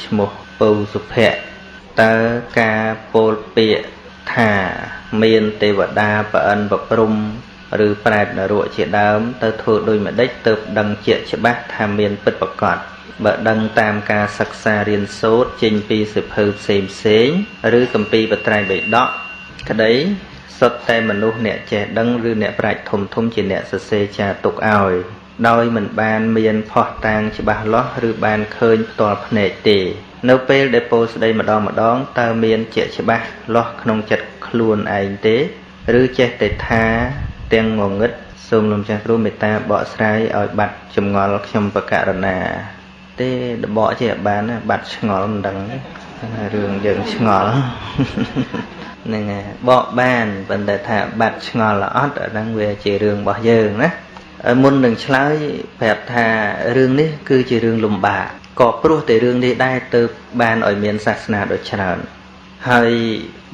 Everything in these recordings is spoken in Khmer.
ឈ្មោះពៅសុភ័ក្រតើការពោលពាក្យថាមានទេវតាប្រអិនប្រព្រំឬប្រែតនរកជាដើមទៅធ្វើដូចម្ដេចទៅដឹងជាក់ច្បាស់ថាមានពិតប្រាកដបើដឹងតាមការសិក្សារៀនសូត្រចេញពីសៀវភៅផ្សេងផ្សេងឬគម្ពីរបត្រៃបិដកក្តីសុទ្ធតែមនុស្សអ្នកចេះដឹងឬអ្នកប្រាជ្ញធំធំជាអ្នកសរសេរចារទុកឲ្យដោយមិនបានមានភស្តុតាងច្បាស់លាស់ឬបានឃើញផ្ទាល់ភ្នែកទេនៅពេលដែលពោលស្ដីម្ដងម្ដងតើមានជាក់ច្បាស់លាស់ក្នុងចិត្តខ្លួនឯងទេឬចេះតែថាទាំងងងឹតសូមលោកម្ចាស់គ្រូមេត្តាបកស្រាយឲ្យបាត់ចម្ងល់ខ្ញុំបករណាទេដបកជាបានណាបាត់ឆ្ងល់មិនដឹងរឿងយើងឆ្ងល់ហ្នឹងហើយបកបានប៉ុន្តែថាបាត់ឆ្ងល់អត់អាហ្នឹងវាជារឿងរបស់យើងណាមុននឹងឆ្លើយប្រាប់ថារឿងនេះគឺជារឿងលំបាកក៏ព្រោះតែរឿងនេះដែរទៅបានឲ្យមានសាសនាដ៏ច្រើនហើយ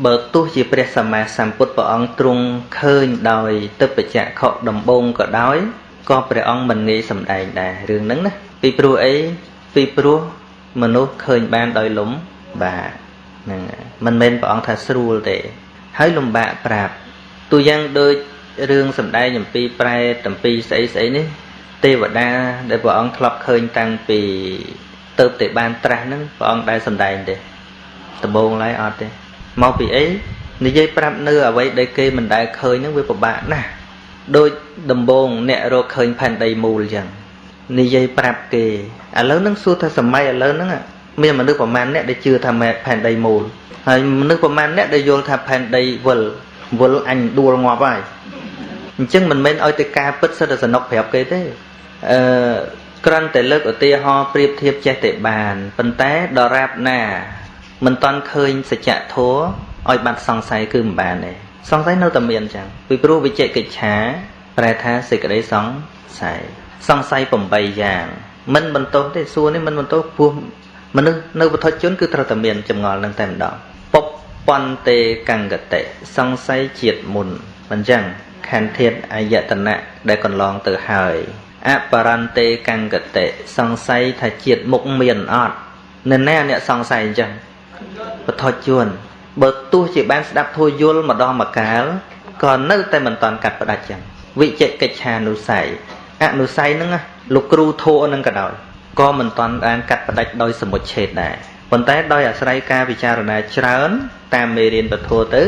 បើទោះជាព្រះសម្មាសម្ពុទ្ធព្រះអង្គទ្រង់ឃើញដោយទិព្វចក្ខុដំបូងក៏ដោយក៏ព្រះអង្គមិនងាយសម្ដែងដែររឿងហ្នឹងណាពីព្រោះអីពីព្រោះមនុស្សឃើញបានដោយលំបាកហ្នឹងមិនមែនព្រះអង្គថាស្រួលទេហើយលំបាកប្រាប់ទូយ៉ាងដូចរឿងសម្ដែងអំពីប្រែតអំពីស្អីស្អីនេះទេវតាដែលព្រះអង្គធ្លាប់ឃើញតាំងពីទៅតែបានត្រាស់ហ្នឹងព្រះអង្គដែលសម្ដែងទេដំបូងឡើយអត់ទេមកពីអីនិយាយប្រាប់នៅអ្វីដែលគេមិនដែលឃើញហ្នឹងវាពិបាកណាស់ដូចដំបូងអ្នករកឃើញផែនដីមូលអញ្ចឹងនិយាយប្រាប់គេឥឡូវហ្នឹងសួរថាសម័យឥឡូវហ្នឹងមានមនុស្សប្រមាណអ្នកដែលជឿថាផែនដីមូលហើយមនុស្សប្រមាណអ្នកដែលយល់ថាផែនដីវិលវិលអញដួលងាប់ហើយអញ្ចឹងមិនមែនឲ្យតែការពិតសិតតែសនុកប្រាប់គេទេអឺគ្រាន់តែលើកឧទាហរណ៍ប្រៀបធៀបចេះតែបានប៉ុន្តែដរាបណាមិនតន់ឃើញសច្ចធម៌ឲ្យបាត់សង្ស័យគឺមិនបានទេសង្ស័យនៅតែមានអញ្ចឹងពីព្រោះវិជកិច្ឆាប្រែថាសេចក្តីសង្ស័យសង្ស័យ8យ៉ាងមិនបន្ទោសទេសួរនេះមិនបន្ទោសព្រោះមនុស្សនៅពុទ្ធជនគឺត្រូវតែមានចម្ងល់នឹងតែម្ដងពពន្ទេកង្កតិសង្ស័យជាតិមុនមិនអញ្ចឹងខន្ធធាតុអាយតនៈដែលកន្លងទៅហើយអបរន្ទេកង្កតិសង្ស័យថាជាតិមុខមានអត់នៅណាអ្នកសង្ស័យអញ្ចឹងពុទ្ធជនបើទោះជាបានស្ដាប់ធัวយល់ម្ដងម្កាលក៏នៅតែមិនតាន់កាត់ផ្ដាច់ចឹងវិជកិច្ឆានុស័យអនុស័យហ្នឹងលោកគ្រូធัวហ្នឹងក៏ដោយក៏មិនតាន់បានកាត់ផ្ដាច់ដោយសមុច្ឆេតដែរប៉ុន្តែដោយអាស្រ័យការពិចារណាច្រើនតាមមេរៀនពធទៅ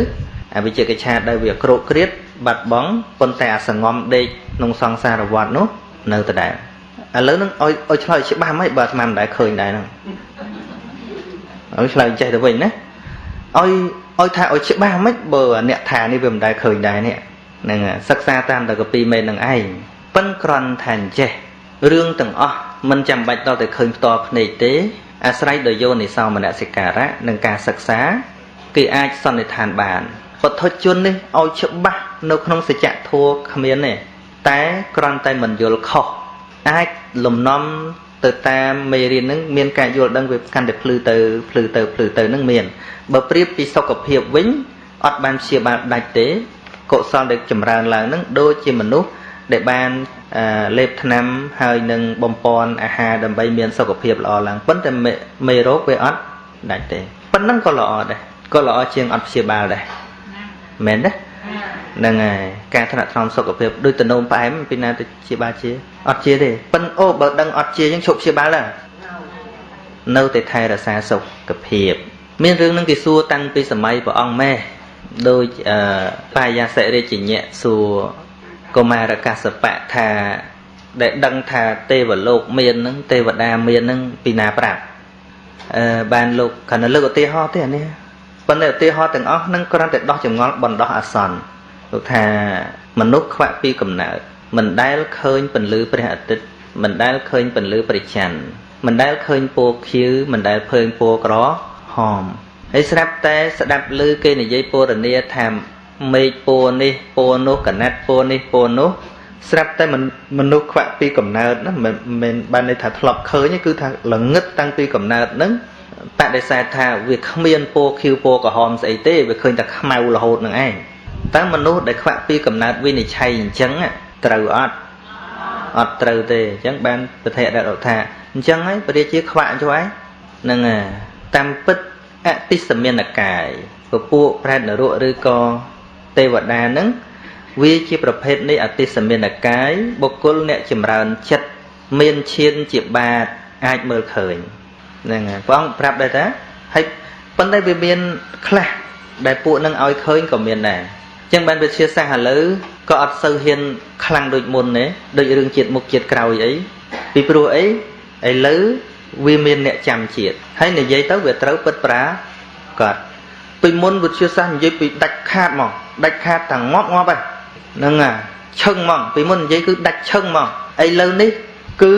អវិជ្ជកិច្ឆាដែលវាក្រោកក្រៀតបាត់បង់ប៉ុន្តែអាសងំដេកក្នុងសង្សារវដ្តនោះនៅដដែលឥឡូវហ្នឹងឲ្យឲ្យឆ្លើយច្បាស់ហ្មងបើអាត្មាមិនដែលឃើញដែរហ្នឹងឲ្យឆ្លើយចេះទៅវិញណាឲ្យឲ្យថាឲ្យច្បាស់ហ្មងបើអ្នកថានេះវាមិនដែលឃើញដែរនេះហ្នឹងសិក្សាតាមតែកពីមេនឹងឯងប៉ិនក្រន់ថាអញ្ចេះរឿងទាំងអស់មិនចាំបាច់ដល់តែឃើញផ្ទាល់ភ្នែកទេអាស្រ័យដោយយោនិសោមនសិការៈនិងការសិក្សាគេអាចសន្និដ្ឋានបានពុទ្ធជននេះឲ្យច្បាស់នៅក្នុងសច្ចធម៌គ្មានទេតែគ្រាន់តែមិនយល់ខុសអាចលំនាំទៅតាមមេរៀននឹងមានការយល់ដឹងវាកាន់តែភ្លឺទៅភ្លឺទៅភ្លឺទៅនឹងមានបើប្រៀបពីសុខភាពវិញអត់បានព្យាបាលដាច់ទេកុសលដែលចម្រើនឡើងនឹងដូចជាមនុស្សដែលបានលេបថ្នាំហើយនឹងបំពន់អាហារដើម្បីមានសុខភាពល្អឡើងប៉ុន្តែមេរោគវាអត់ដាច់ទេប៉ុណ្ណឹងក៏ល្អដែរក៏ល្អជាងអត់ព្យាបាលដែរមែនទេហ្នឹងហើយការថ្នាក់ថ្នមសុខភាពដូចតនោមផ្អែមពីណាទៅជាបាលជាអត់ជាទេប៉ិនអូបើដឹងអត់ជាយើងឈប់ព្យាបាលដែរនៅតែថែរក្សាសុខភាពមានរឿងនឹងគេសួរតាំងពីសម័យព្រះអង្គម៉េះដូចអឺបាយាសិរាជញ្ញៈសួរកុមារកសបៈថាដែលដឹងថាទេវលោកមាននឹងទេវតាមាននឹងពីណាប្រាប់អឺបានលោកគ្រាន់តែលើកឧទាហរណ៍ទេអានេះប៉ុន្តែឧទាហរណ៍ទាំងអស់នឹងគ្រាន់តែដោះចម្ងល់បណ្ដោះអាសន្នលោកថាមនុស្សខ្វាក់ពីកំណើតមិនដែលឃើញពន្លឺព្រះអាទិត្យមិនដែលឃើញពន្លឺព្រះច័ន្ទមិនដែលឃើញពណ៌ខៀវមិនដែលឃើញពណ៌ក្រហមហើយស្រាប់តែស្ដាប់ឮគេនិយាយពណ៌នាថាមេឃពណ៌នេះពណ៌នោះកណាត់ពណ៌នេះពណ៌នោះស្រាប់តែមនុស្សខ្វាក់ពីកំណើតណាមិនមែនបានន័យថាធ្លាប់ឃើញគឺថាល្ងឹតតាំងពីកំណើតហ្នឹងបដិសេធថាវាគ្មានពណ៌ខៀវពណ៌ក្រហមស្អីទេវាឃើញតែខ្មៅរហូតនឹងឯងតើមនុស្សដែលខ្វាក់ពីកំណើតវិនិច្ឆ័យអញ្ចឹងត្រូវអត់អត់ត្រូវទេអញ្ចឹងបានពធៈដែលថាអញ្ចឹងហើយព្រះរាជាខ្វាក់ចុះឯង ហ្នឹងតាមពិតអតិសមានកាយពពួកប្រែតនរកឬក៏ទេវតាហ្នឹងវាជាប្រភេទនៃអតិសមានកាយបុគ្គលអ្នកចម្រើនចិត្តមានឈានជាបាតអាចមើលឃើញហ្នឹងហើយព្រះអង្គប្រាប់ដែរតាហើយប៉ុន្តែវាមានខ្លះដែលពួកនឹងឲ្យឃើញក៏មានដែរអញ្ចឹងបានវិទ្យាសាស្ត្រឥឡូវក៏អត់សូវហ៊ានខ្លាំងដូចមុនទេដូចរឿងជាតិមុខជាតិក្រោយអីពីព្រោះអីឥឡូវវាមានអ្នកចាំជាតិហើយនិយាយទៅវាត្រូវពិតប្រាកដពីមុនវិទ្យាសាស្ត្រនិយាយពីដាច់ខាតមកដាច់ខាតទាំងងាប់ងាប់ហ្នឹងអាឈឹងហ្មងពីមុននិយាយគឺដាច់ឈឹងហ្មងឥឡូវនេះគឺ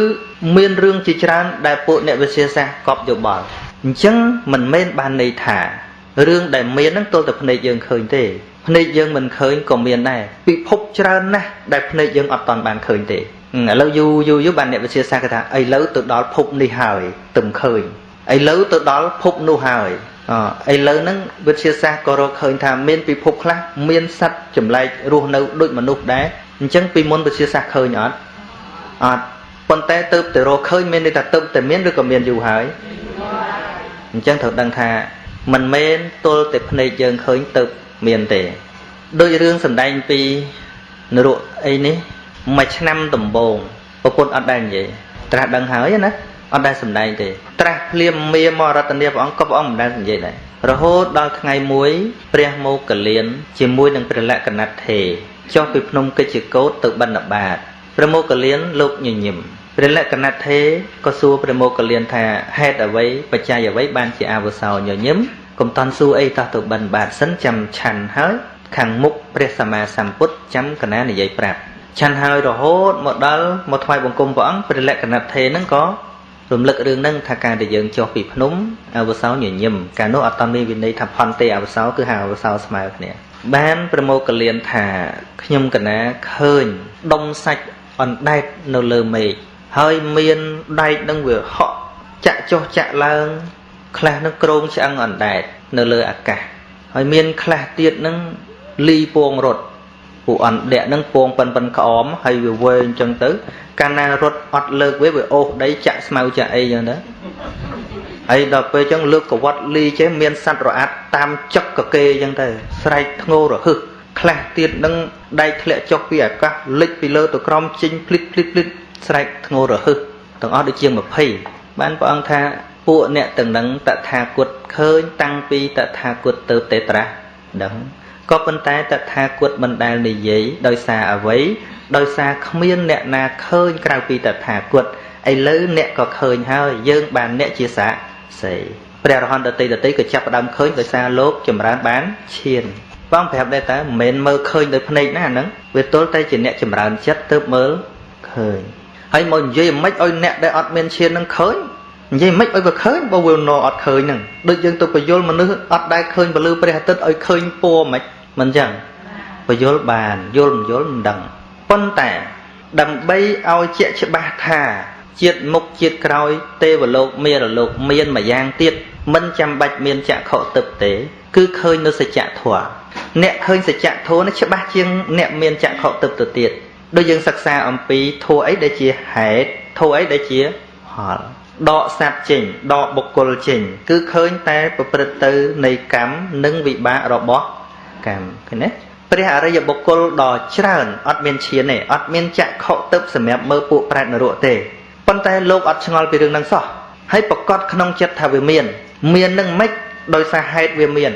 មានរឿងជាច្រើនដែលពួកអ្នកវិទ្យាសាស្ត្រកប់យោបល់អញ្ចឹងមិនមែនបានន័យថារឿងដែលមានហ្នឹងទល់តែភ្នែកយើងឃើញទេភ្នែកយើងមិនឃើញក៏មានដែរពិភពច្រើនណាស់ដែលភ្នែកយើងអត់តាន់បានឃើញទេឥឡូវយូរយូរយូរបានអ្នកវិទ្យាសាស្ត្រគេថាឥឡូវទៅដល់ភពនេះហើយទឹមឃើញឥឡូវទៅដល់ភពនោះហើយឥឡូវហ្នឹងវិទ្យាសាស្ត្រក៏រកឃើញថាមានពិភពខ្លះមានសត្វចម្លែករស់នៅដូចមនុស្សដែរអញ្ចឹងពីមុនវិទ្យាសាស្ត្រឃើញអត់អត់ប៉ុន្តែទៅតែរកឃើញមានន័យថាទៅតែមានឬក៏មានយូរហើយអញ្ចឹងត្រូវដឹងថាមិនមែនទល់តែភ្នែកយើងឃើញទៅមានទេដូចរឿងសម្ដែងពីនរកអីនេះមួយឆ្នាំដំបូងប្រពន្ធអត់ដែលនិយាយត្រាស់ដឹងហើយណាអត់ដែលសម្ដែងទេត្រាស់ភ្លាមមាមករតនាព្រះអង្គក៏ព្រះអង្គមិនដែលនិយាយដែររហូតដល់ថ្ងៃមួយព្រះមោគលានជាមួយនឹងព្រះលក្ខណថេចុះពីភ្នំកិច្ចកោតទៅបណ្ឌបាតព្រះមោគលានលោកញញឹមព្រះលក្ខណថេក៏សួរព្រះមោគលានថាហេតុអ្វីបច្ច័យអ្វីបានជាអវសោញញឹមកុំតន់សួរអីតោះទៅបណ្ឌបាតសិនចាំឆាន់ហើយខាងមុខព្រះសម្មាសម្ពុទ្ធចាំកណានិយាយប្រាប់ឆាន់ហើយរហូតមកដល់មកថ្វាយបង្គំព្រះអង្គព្រះលក្ខណថេហ្នឹងក៏រំលឹករឿងហ្នឹងថាការដែលយើងចុះពីភ្នំអវសោញញឹមកាលនោះអត់តាន់មានវិន័យថាផន់ទេអវសោគឺហៅអវសោស្មើគ្នាបានប្រមោកលានថាខ្ញុំកណាឃើញដុំសាច់អណ្ដែតនៅលើមេឃហើយមានដែកនឹងវាហក់ចាក់ចុះចាក់ឡើងខ្លះនឹងក្រងឆ្អឹងអណ្ដែតនៅលើអាកាសហើយមានខ្លះទៀតនឹងលីពងរត់ពួកអណ្ដែកនឹងពងប៉ិនប៉ិនក្អមហើយវាវែងអញ្ចឹងទៅកាលណារត់អត់លើកវាអូសដីចាក់ស្មៅចាក់អីចឹងទៅហើយដល់ពេលចឹងលើកកវត្តលីចេះមានសត្វរអាត់តាមចឹកកគេចឹងទៅស្រែកធ្ងោរហឹសខ្លះទៀតនឹងដែកធ្លាក់ចុះពីអាកាសលិចពីលើទៅក្រោមចេញភ្លិតភ្លិតភ្លិតស្រែកធ្ងោរហឹសទាំងអស់ដូចជាង20បានព្រះអង្គថាពួកអ្នកទាំងនឹងតថាគតឃើញតាំងពីតថាគតទៅទេត្រាស់ដឹងក៏ប៉ុន្តែតថាគតមិនដែលនិយាយដោយសារអ្វីដោយសារគ្មានអ្នកណាឃើញក្រៅពីតថាគតឥឡូវអ្នកក៏ឃើញហើយយើងបានអ្នកជាសាក្សីព្រះអរហន្តដតីក៏ចាប់ផ្ដើមឃើញដោយសារលោកចម្រើនបានឈានបងប្រាប់ដែរតើមិនមែនមើលឃើញដោយភ្នែកណាហ្នឹងវាទល់តែជាអ្នកចម្រើនចិត្តទើបមើលឃើញហើយមកនិយាយមិនឲ្យអ្នកដែលអត់មានឈាននឹងឃើញនិយាយមិនឲ្យវាឃើញបើវាណអត់ឃើញហ្នឹងដូចយើងទៅបញ្យលមនុស្សអត់ដែលឃើញពលឺព្រះអាទិត្យឲ្យឃើញពណ៌មិនមិនចឹងបញ្យលបានយល់មិនយល់មិនដឹងប៉ុន្តែដើម្បីឲ្យជាក់ច្បាស់ថាជាតិមុខជាតិក្រោយទេវលោកមេរលោកមានមួយយ៉ាងទៀតមិនចាំបាច់មានចក្ខុទិព្វទេគឺឃើញនៅសច្ចធម៌អ្នកឃើញសច្ចធម៌នេះច្បាស់ជាងអ្នកមានចក្ខុទិព្វទៅទៀតដូចយើងសិក្សាអំពីធម៌អីដែលជាហេតុធម៌អីដែលជាផលដកសត្វចេញដកបុគ្គលចេញគឺឃើញតែប្រព្រឹត្តទៅនៃកម្មនិងវិបាករបស់កម្មឃើញទេព្រះអរិយបុគ្គលដ៏ច្រើនអត់មានឈានទេអត់មានចក្ខុទិព្វសម្រាប់មើលពួកប្រែតនរកទេប៉ុន្តែលោកអត់ឆ្ងល់ពីរឿងហ្នឹងសោះហើយប្រកាសក្នុងចិត្តថាវាមានមាននឹងម៉េចដោយសារហេតុវាមាន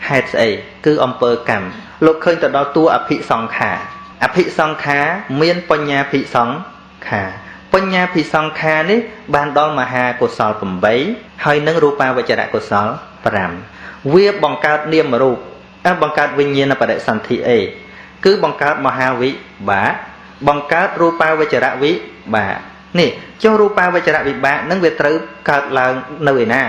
ហេតុស្អីគឺអំពើកម្មលោកឃើញទៅដល់តួអភិសង្ខារអភិសង្ខារមានបញ្ញាភិសង្ខារបញ្ញាភិសង្ខារនេះបានដល់មហាកុសល8ហើយនឹងរូបាវចរកុសល5វាបង្កើតនាមរូបបង្កើតវិញ្ញាណបដិសន្ធិអីគឺបង្កើតមហាវិបាកបង្កើតរូបាវចរវិបាកនេះចុះរូបាវចរវិបាកនឹងវាត្រូវកើតឡើងនៅឯណា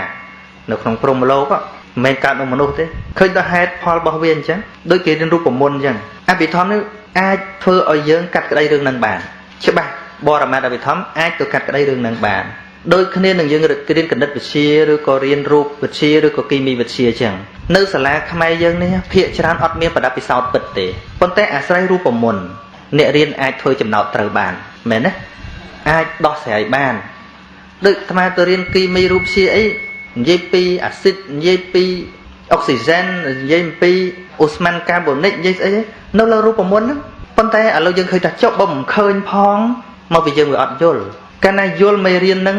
នៅក្នុងព្រហ្មលោកមិនមែនកើតនៅមនុស្សទេឃើញដល់ហេតុផលរបស់វាអញ្ចឹងដូចគេរៀនរូបមន្តអញ្ចឹងអភិធម្មនេះអាចធ្វើឲ្យយើងកាត់ក្តីរឿងនឹងបានច្បាស់បរមត្ថអភិធម្មអាចទៅកាត់ក្តីរឿងនឹងបានដូចគ្នានឹងយើងរៀនគណិតវិទ្យាឬក៏រៀនរូបវិទ្យាឬក៏គីមីវិទ្យាអញ្ចឹងនៅសាលាខ្មែរយើងនេះភាគច្រើនអត់មានប្រដាប់ពិសោធន៍ពិតទេប៉ុន្តែអាស្រ័យរូបមន្តអ្នករៀនអាចធ្វើចំណោទត្រូវបានមែនទេអាចដោះស្រាយបានដូចអាត្មាទៅរៀនគីមីរូបវិទ្យាអី និយាយពីអាស៊ីតនិយាយពីអុកស៊ីហ្សែននិយាយអំពីអូស្មန်កាបូនិកនិយាយស្អីនៅលើរូបមន្តហ្នឹងប៉ុន្តែឥឡូវយើងឃើញថាចុះបើមិនឃើញផងមកពីយើងវាអត់យល់កាលណាយល់មេរៀនហ្នឹង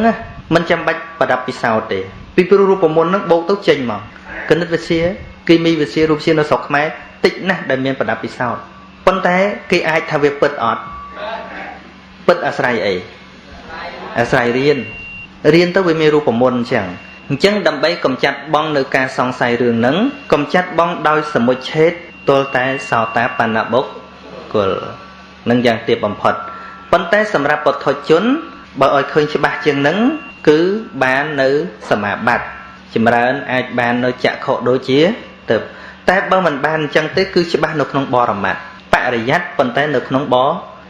មិនចាំបាច់ប្រដាប់ពិសោធន៍ទេពីព្រោះរូបមន្តហ្នឹងបូកទៅចេញមកគណិតវិទ្យាគីមីវិទ្យារូបវិទ្យានៅស្រុកខ្មែរតិចណាស់ដែលមានប្រដាប់ពិសោធន៍ប៉ុន្តែគេអាចថាវាពិតអត់ពិតអាស្រ័យអីអាស្រ័យរៀនរៀនទៅវាមានរូបមន្តអញ្ចឹងអញ្ចឹងដើម្បីកំចាត់បងនៅការសង្ស័យរឿងហ្នឹងកំចាត់បងដោយសមុច្ឆេទទល់តែសោតាបណ្ណបុគ្គលនឹងយ៉ាងទៀបបំផុតប៉ុន្តែសម្រាប់បុថុជនបើឲ្យឃើញច្បាស់ជាងនឹងគឺបាននៅសមាបត្តិចម្រើនអាចបាននៅចក្ខុដូចជាទៅតែបើមិនបានអញ្ចឹងទេគឺច្បាស់នៅក្នុងបរមត្តបរិយ័តប៉ុន្តែនៅក្នុង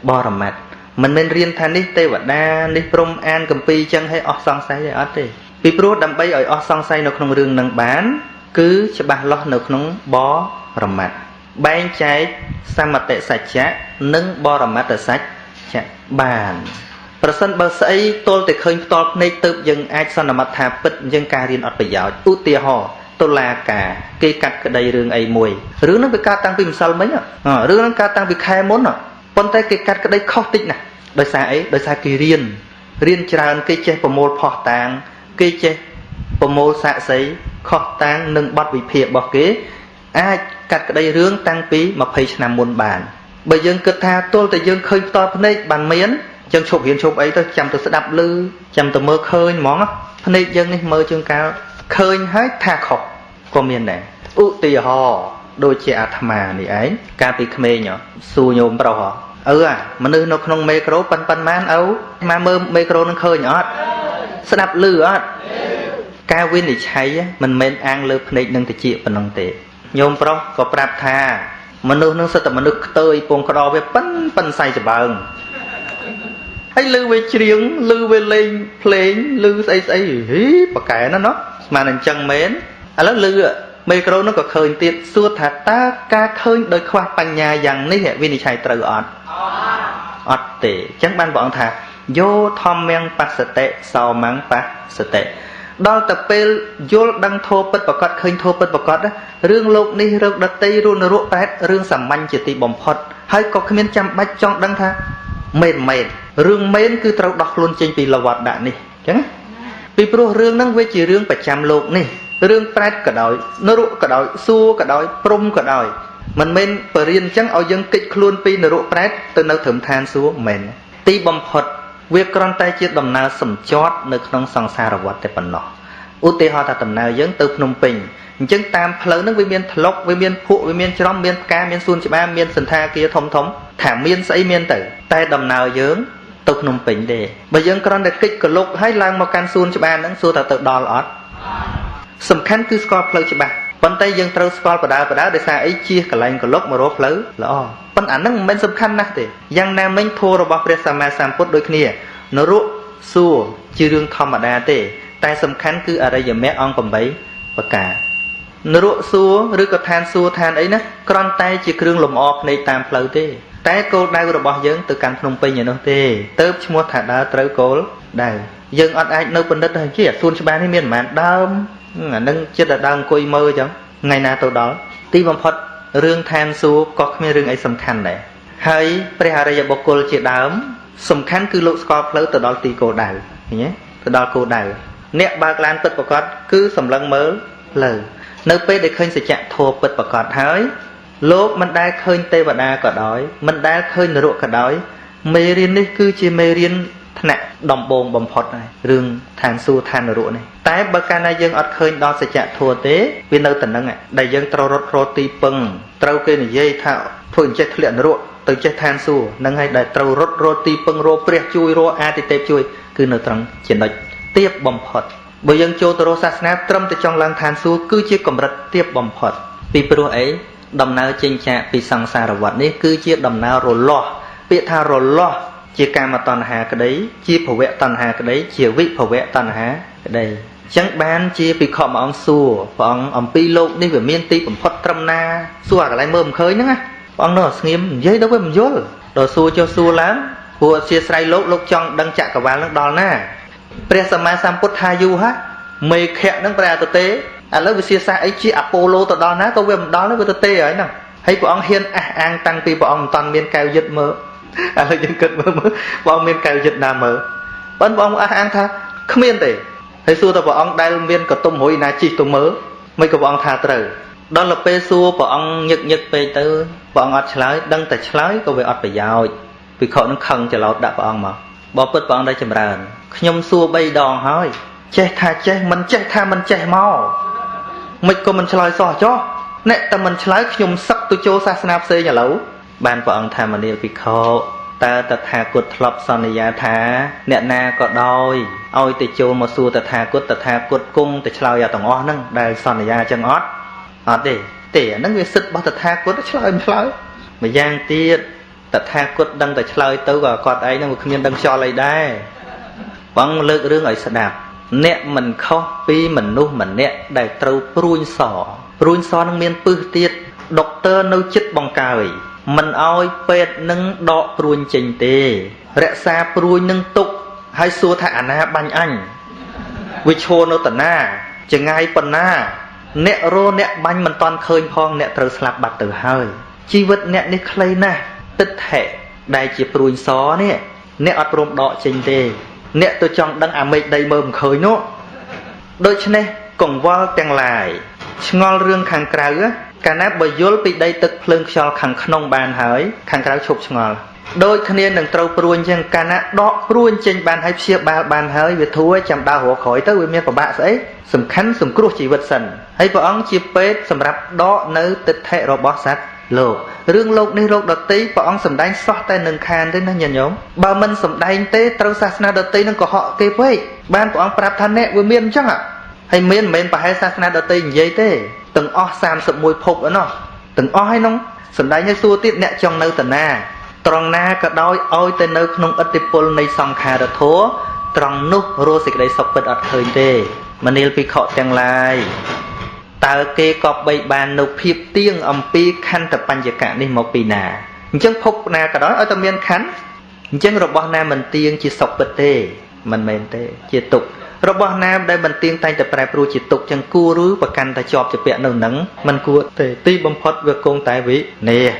បរមត្តមិនមែនរៀនថានេះទេវតានេះព្រំអានកម្ពីអញ្ចឹងឲ្យអស់សង្ស័យទេអត់ទេពីព្រោះដើម្បីឲ្យអស់សង្ស័យនៅក្នុងរឿងនឹងបានគឺច្បាស់លាស់នៅក្នុងបរមត្តបែងចែកសមតិសច្ចៈនិងបរមត្តសច្ចៈបានប្រសិនបើស្អីទល់តែឃើញផ្ទាល់ភ្នែកទៅយើងអាចសន្មតថាពិតយើងការរៀនអត់ប្រយោជន៍ឧទាហរណ៍តុលាការគេកាត់ក្តីរឿងអីមួយរឿងហ្នឹងវាកើតតាំងពីម្សិលមិញរឿងហ្នឹងកើតតាំងពីខែមុនប៉ុន្តែគេកាត់ក្តីខុសតិចណាស់ដោយសារអីដោយសារគេរៀនរៀនច្រើនគេចេះប្រមូលផោះតាងគេចេះប្រមូលសាកសីខុសតាងនិងបទវិភាគរបស់គេអាចកាត់ក្តីរឿងតាំងពី20ឆ្នាំមុនបានបើយើងគិតថាទល់តែយើងឃើញផ្ទាល់ភ្នែកបានមានចឹងឈប់រៀនឈប់អីទៅចាំទៅស្ដាប់ឮចាំទៅមើលឃើញហ្មងភ្នែកយើងនេះមើលជាងកាលឃើញហើយថាខុសក៏មានដែរឧទាហរណ៍ដូចជាអាត្មានេះឯងកាលពីក្មេងសួរញោមប្រុសឪអាមនុស្សនៅក្នុងមេក្រូប៉ិនប៉ិនម៉ានឪមកមើលមេក្រូនឹងឃើញអត់ស្ដាប់ឮអត់ការវិនិច្ឆ័យមិនមែនអាងលើភ្នែកនឹងតិចប៉ុណ្ណឹងទេញោមប្រុសក៏ប្រាប់ថាមនុស្សនឹងសិតតែមនុស្សខ្ទើយពងក្តវាប៉ិនប៉ិនសៃច្បើងហើយឮវាច្រៀងឮវាលេងភ្លេងឮស្អីស្អីហីប៉កែណាស់ណោះស្មានអញ្ចឹងមែនឥឡូវឮមេក្រូនោះក៏ឃើញទៀតសួរថាតើការឃើញដោយខ្វះបញ្ញាយ៉ាងនេះវិនិច្ឆ័យត្រូវអត់អត់ទេអញ្ចឹងបានព្រះអង្គថាយោធម្មំបស្សតិសោមੰបស្សតិដល់ទៅពេលយល់ដឹងធម៌ពិតប្រកបឃើញធម៌ពិតប្រកបរឿងលោកនេះរឿងដតីរឿងនរកប្រែតរឿងសាមញ្ញជាទីបំផុតហើយក៏គ្មានចាំបាច់ចង់ដឹងថាមែនមែនរឿងមែនគឺត្រូវដោះខ្លួនចេញពីលវត្តដាក់នេះអញ្ចឹងពីព្រោះរឿងហ្នឹងវាជារឿងប្រចាំលោកនេះរឿងប្រែតក៏ដោយនរកក៏ដោយសួរក៏ដោយព្រំក៏ដោយមិនមែនបរិញ្ញាអញ្ចឹងឲ្យយើងកិច្ចខ្លួនពីនរកប្រែតទៅនៅត្រឹមឋានសួគ៌មិនមែនទីបំផុតវាគ្រាន់តែជាដំណើរសំចតនៅក្នុងសង្សារវដ្តតែប៉ុណ្ណោះឧទាហរណ៍ថាដំណើរយើងទៅភ្នំពេញអញ្ចឹងតាមផ្លូវហ្នឹងវាមានថ្លុកវាមានភក់វាមានច្រំមានផ្កាមានសួនច្បារមានសន្តាគារធំធំថាមានស្អីមានទៅតែដំណើរយើងទៅភ្នំពេញទេបើយើងគ្រាន់តែកិច្ចកលុកហើយឡើងមកកាន់សួនច្បារហ្នឹងសួរថាទៅដល់អត់សំខាន់គឺស្គាល់ផ្លូវច្បាស់ប៉ុន្តែយើងត្រូវស្គាល់បដាបដាដោយសារអីជៀសកន្លែងកលុកមករកផ្លូវល្អប៉ុន្តែអាហ្នឹងមិនមែនសំខាន់ណាស់ទេយ៉ាងណាមិញធម៌របស់ព្រះសម្មាសម្ពុទ្ធដូចគ្នានរកសួគ៌ជារឿងធម្មតាទេតែសំខាន់គឺអរិយមគ្គអង្គ8ប្រការនរកសួគ៌ឬក៏ឋានសួគ៌ឋានអីណាគ្រាន់តែជាគ្រឿងលម្អភ្នែកតាមផ្លូវទេតែគោលដៅរបស់យើងទៅកាន់ភ្នំពេញឯនោះទេទៅឈ្មោះថាដើរត្រូវគោលដៅយើងអត់អាចនៅពិនិត្យទៅជាសួនច្បារនេះមានប្រហែលដើមអានឹងចិត្តតែដើរអង្គុយមើលអញ្ចឹងថ្ងៃណាទៅដល់ទីបំផុតរឿងឋានសួគ៌ក៏គ្មានរឿងអីសំខាន់ដែរហើយព្រះអរិយបុគ្គលជាដើមសំខាន់គឺលោកស្គាល់ផ្លូវទៅដល់ទីគោលដៅឃើញទេទៅដល់គោលដៅអ្នកបើកឡានពិតប្រាកដគឺសម្លឹងមើលផ្លូវនៅពេលដែលឃើញសច្ចធម៌ពិតប្រាកដហើយលោកមិនដែលឃើញទេវតាក៏ដោយមិនដែលឃើញនរកក៏ដោយមេរៀននេះគឺជាមេរៀនថ្នាក់ដំបូងបំផុតហើយរឿងឋានសួគ៌ឋាននរកនេះតែបើកាលណាយើងអត់ឃើញដល់សច្ចធម៌ទេវានៅតែនឹងដែលយើងត្រូវរត់រកទីពឹងត្រូវគេនិយាយថាធ្វើអញ្ចេះធ្លាក់នរកទៅចេះឋានសួគ៌នឹងហើយដែលត្រូវរត់រកទីពឹងរកព្រះជួយរកអាទិទេពជួយគឺនៅត្រង់ចំណុចទៀបបំផុតបើយើងចូលទៅរកសាសនាត្រឹមតែចង់ឡើងឋានសួគ៌គឺជាកម្រិតទៀបបំផុតពីព្រោះអីដំណើរចេញចាកពីសង្សារវដ្តនេះគឺជាដំណើររលាស់ពាក្យថារលាស់ជាកាមតណ្ហាក្តីជាភវៈតណ្ហាក្តីជាវិភវៈតណ្ហាក្តីអញ្ចឹងបានជាភិក្ខុមួយអង្គសួរព្រះអង្គអំពីលោកនេះវាមានទីបំផុតត្រឹមណាសួរអាកន្លែងមើលមិនឃើញហ្នឹងណាព្រះអង្គនៅស្ងៀមនិយាយទៅវាមិនយល់ដល់សួរចុះសួរឡើងព្រោះអធិស្ឋានលោកលោកចង់ដឹងចក្រវាលនឹងដល់ណាព្រះសម្មាសម្ពុទ្ធថាយូរហើយ មេឃៈហ្នឹងប្រែទៅទេឥឡូវវិទ្យាសាស្ត្រអីជាអាប៉ូឡូទៅដល់ណាក៏វាមិនដល់វាទៅទេហើយហ្នឹងហើយព្រះអង្គហ៊ានអះអាងតាំងពីព្រះអង្គមិនតាន់មានកែវយឹតមើលឥឡូវយើងគិតមើលមើលព្រះអង្គមានកែវយឹតណាមើលបើព្រះអង្គអះអាងថាគ្មានទេហើយសួរទៅព្រះអង្គដែលមានកតុំរុយណាជីកទៅមើលមិនក៏ព្រះអង្គថាត្រូវដល់ទៅពេលសួរព្រះអង្គញឹកញឹកពេកទៅព្រះអង្គអត់ឆ្លើយដឹងតែឆ្លើយក៏វាអត់ប្រយោជន៍ភិក្ខុនឹងខឹងច្រឡោតដាក់ព្រះអង្គមកបបិទ្ធព្រះអង្គได้ចម្រើនខ្ញុំសួរ3ដងហើយចេះថាចេះមិនចេះថាមិនចេះមកមិនក៏មិនឆ្លើយសោះចុះអ្នកតែមិនឆ្លើយខ្ញុំសឹកទៅចូលសាសនាផ្សេងឥឡូវបានព្រះអង្គថាមនាលភិក្ខុតើតថាគតធ្លាប់សន្យាថាអ្នកណាក៏ដោយឲ្យទៅចូលមកសួរតថាគតតថាគតគង់ទៅឆ្លើយអាទាំងអស់ហ្នឹងដែលសន្យាចឹងអត់អត់ទេទេអាហ្នឹងវាសិទ្ធិរបស់តថាគតឆ្លើយមិនឆ្លើយម្យ៉ាងទៀតតថាគតដឹងតែឆ្លើយទៅក៏គាត់ឯងហ្នឹងវាគ្មានដឹងខ្យល់អីដែរបងលើករឿងឲ្យស្ដាប់អ្នកមិនខុសពីមនុស្សម្នាក់ដែលត្រូវព្រួញសព្រួញសនឹងមានពឹសទៀតដុកទ័រនៅចិត្តបង្កើយមិនឲ្យពេទ្យនឹងដកព្រួញចេញទេរក្សាព្រួញនឹងទុកហើយសួរថាអាណាបាញ់អញវាឈរនៅតាណាចងាយប៉ុណ្ណាអ្នករអ្នកបាញ់មិនតាន់ឃើញផងអ្នកត្រូវស្លាប់បាត់ទៅហើយជីវិតអ្នកនេះខ្លីណាស់ទិដ្ឋិដែលជាព្រួញសនេះអ្នកអត់ព្រមដកចេញទេអ្នកទៅចង់ដឹងអាមេឃដីមើលមិនឃើញនោះដូច្នេះកង្វល់ទាំងឡាយឆ្ងល់រឿងខាងក្រៅកាលណាបើយល់ពីដីទឹកភ្លើងខ្យល់ខាងក្នុងបានហើយខាងក្រៅឈប់ឆ្ងល់ដូចគ្នានឹងត្រូវព្រួញចឹងកាលណាដកព្រួញចេញបានហើយព្យាបាលបានហើយវាធូរចាំដើររកក្រោយទៅវាមានប្របាក់ស្អីសំខាន់សង្គ្រោះជីវិតសិនហើយព្រះអង្គជាពេទ្យសម្រាប់ដកនៅទិដ្ឋិរបស់សត្វលោករឿងលោកនេះលោកដតីព្រះអង្គសម្ដែងសោះតែនឹងខានទេណាញាតិញោមបើមិនសម្ដែងទេត្រូវសាសនាដតីនឹងកុហកគេពេកបានព្រះអង្គប្រាប់ថាអ្នកវាមានអញ្ចឹងហើយមានមិនមែនប្រហែលសាសនាដតីនិយាយទេទាំងអស់31ភពឯណោះទាំងអស់ហើយនោះសម្ដែងឲ្យសួរទៀតអ្នកចង់នៅតាណាត្រង់ណាក៏ដោយឲ្យតែនៅក្នុងឥទ្ធិពលនៃសង្ខារធម៌ត្រង់នោះរស់សេចក្តីសុខពិតអត់ឃើញទេមនាលភិក្ខុទាំងឡាយតើគេក៏បីបាននៅភាពទៀងអំពីខន្ធបញ្ញកៈនេះមកពីណាអញ្ចឹងភពណាក៏ដោយឲ្យតែមានខន្ធអញ្ចឹងរបស់ណាមិនទៀងជាសុខពិតទេមិនមែនទេជាទុក្ខរបស់ណាដែលមិនទៀងតែងតែប្រែប្រួលជាទុក្ខចឹងគួរឬប្រកាន់តែជាប់ជាពាក់នៅនឹងមិនគួរទេទីបំផុតវាគង់តែវិនាស។